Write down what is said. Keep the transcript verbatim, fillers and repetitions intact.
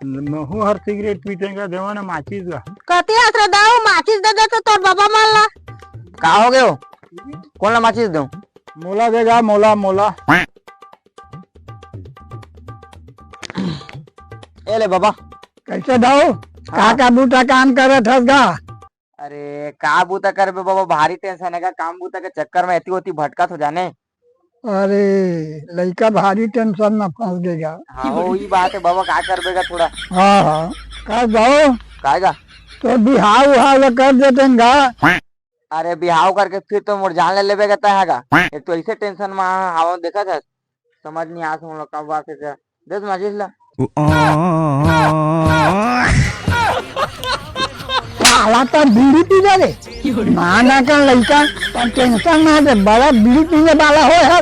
महू हर सिगरेट पीते गा, देवा ना माचिस गा। कति हस रे दाऊ, माचिस दे दे तो तोर बाबा मन ला। का हो गयो? कोन ला माचिस दो? मोला दे गा, मोला, मोला। ए ले बाबा। कैसे दाऊ? का हाँ। का बूता काम करत हस गा? अरे, का बूता करबे बाबा, भारी टेंशन हे गा, काम बूता के चक्कर में एती ओती भटकत हो जाने। अरे, लइका भारी टेंशन में फंस गे गा। हाँ, वही बात हे बाबा, का करबे गा थोड़ा। हाँ, हाँ। का दाऊ? काय गा? तो बिहाव उहाव ला कर देतेन गा। अरे, बिहाव करके फिर तो मोर जान ले लेबे गा तैं हा गा। एक तो ऐसे टेंशन में हाव, देखत हस, समझ नहीं आत मोला का बात हे तेरा। दे तो माचिस ला। साला तो बीड़ी पी जा रे। ना ना का लइका, तो टेंशन ना दे, बड़ा बीड़ी पीने वाला हो है।